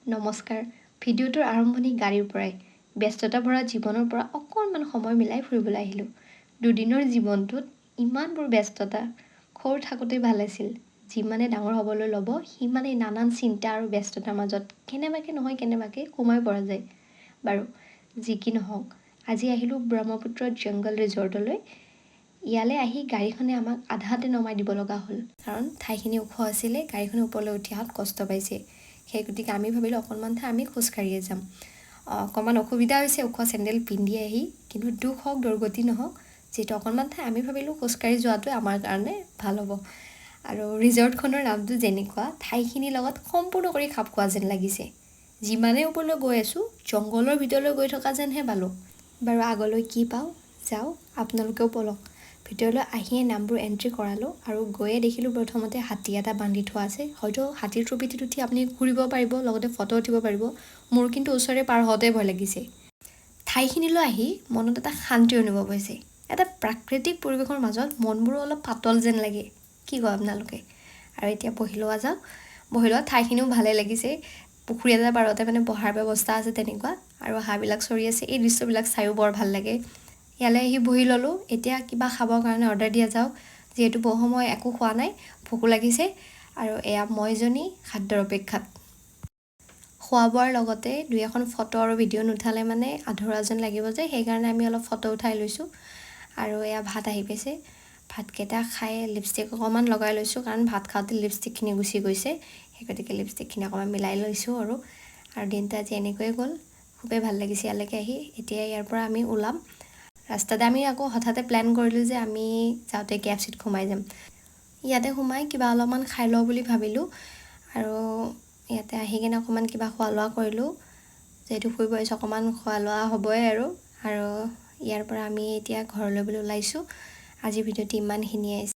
নমস্কাৰ। ভিডিঅ'টোৰ আৰম্ভণি গাড়ীৰ পৰাই। ব্যস্ততা ভৰা জীৱনৰ পৰা অকণমান সময় মিলাই ফুৰিবলৈ আহিলোঁ। দুদিনৰ জীৱনটোত ইমানবোৰ ব্যস্ততা। সৰু থাকোঁতেই ভাল আছিল। যিমানে ডাঙৰ হ'বলৈ ল'ব, সিমানেই নানান চিন্তা আৰু ব্যস্ততাৰ মাজত কেনেবাকৈ নহয় কেনেবাকৈ সোমাই পৰা যায়। বাৰু যি কি নহওক, আজি আহিলোঁ ব্ৰহ্মপুত্ৰ জংগল ৰিজৰ্টলৈ। ইয়ালৈ আহি গাড়ীখনে আমাক আধাতে নমাই দিব লগা হ'ল, কাৰণ ঠাইখিনি ওখ আছিলে। গাড়ীখনে ওপৰলৈ উঠি অহাত কষ্ট পাইছে। সেই গতিকে আমি ভাবিলোঁ, অকণমান ঠাই আমি খোজকাঢ়িয়ে যাম। অকণমান অসুবিধা হৈছে ওখ চেণ্ডেল পিন্ধি আহি, কিন্তু দুখ হওক দুৰ্গতি নহওক, যিহেতু অকণমান ঠাই আমি ভাবিলোঁ খোজকাঢ়ি যোৱাটোৱে আমাৰ কাৰণে ভাল হ'ব। আৰু ৰিজৰ্টখনৰ নামটো যেনেকুৱা, ঠাইখিনিৰ লগত সম্পূৰ্ণ কৰি খাপ খোৱা যেন লাগিছে। যিমানেই ওপৰলৈ গৈ আছোঁ, জংঘলৰ ভিতৰলৈ গৈ থকা যেনহে পালোঁ। বাৰু, আগলৈ কি পাওঁ যাওঁ, আপোনালোকেও ব'লক। ভিতৰলৈ আহিয়ে নামবোৰ এণ্ট্ৰি কৰালোঁ আৰু গৈয়ে দেখিলোঁ প্ৰথমতে হাতী এটা বান্ধি থোৱা আছে। হয়তো হাতীৰ পিঠিত উঠি আপুনি ঘূৰিব পাৰিব, লগতে ফটো উঠিব পাৰিব। মোৰ কিন্তু ওচৰে পাৰ হওঁতে ভয় লাগিছে। ঠাইখিনিলৈ আহি মনত এটা শান্তি অনুভৱ হৈছে। এটা প্ৰাকৃতিক পৰিৱেশৰ মাজত মনবোৰো অলপ পাতল যেন লাগে। কি কয় আপোনালোকে? আৰু এতিয়া বহি লোৱা যাওক। বহি লোৱা ঠাইখিনিও ভালেই লাগিছে। পুখুৰী এটা পাৰতে মানে বহাৰ ব্যৱস্থা আছে তেনেকুৱা আৰু হাঁহবিলাক চৰি আছে। এই দৃশ্যবিলাক চায়ো বৰ ভাল লাগে। ইয়ালৈ আহি বহি ল'লোঁ। এতিয়া কিবা খাবৰ কাৰণে অৰ্ডাৰ দিয়া যাওক, যিহেতু বহু সময় একো খোৱা নাই, ভোকো লাগিছে। আৰু এয়া মইজনী খাদ্যৰ অপেক্ষাত। খোৱা বোৱাৰ লগতে দুই এখন ফটো আৰু ভিডিঅ' নুঠালে মানে আধৰুৱা যেন লাগিব যে, সেইকাৰণে আমি অলপ ফটো উঠাই লৈছোঁ। আৰু এয়া ভাত আহি পাইছে। ভাতকেইটা খাই লিপষ্টিক অকণমান লগাই লৈছোঁ, কাৰণ ভাত খাওঁতে লিপষ্টিকখিনি গুচি গৈছে। সেই গতিকে লিপষ্টিকখিনি অকণমান মিলাই লৈছোঁ। আৰু আৰু দিনটো আজি এনেকৈয়ে গ'ল। খুবেই ভাল লাগিছে ইয়ালৈকে আহি। এতিয়া ইয়াৰ পৰা আমি ওলাম। ৰাস্তাতে আমি আকৌ হঠাতে প্লেন কৰিলোঁ যে আমি যাওঁতে কেএফচিত সোমাই যাম। ইয়াতে সোমাই কিবা অলপমান খাই লওঁ বুলি ভাবিলোঁ আৰু ইয়াতে আহি কিনে অকণমান কিবা খোৱা লোৱা কৰিলোঁ। যিহেতু ফুৰিব আহিছোঁ, অকণমান খোৱা লোৱা হ'বই। আৰু আৰু ইয়াৰ পৰা আমি এতিয়া ঘৰলৈ বুলি ওলাইছোঁ। আজিৰ ভিডিঅ'টো ইমানখিনিয়ে।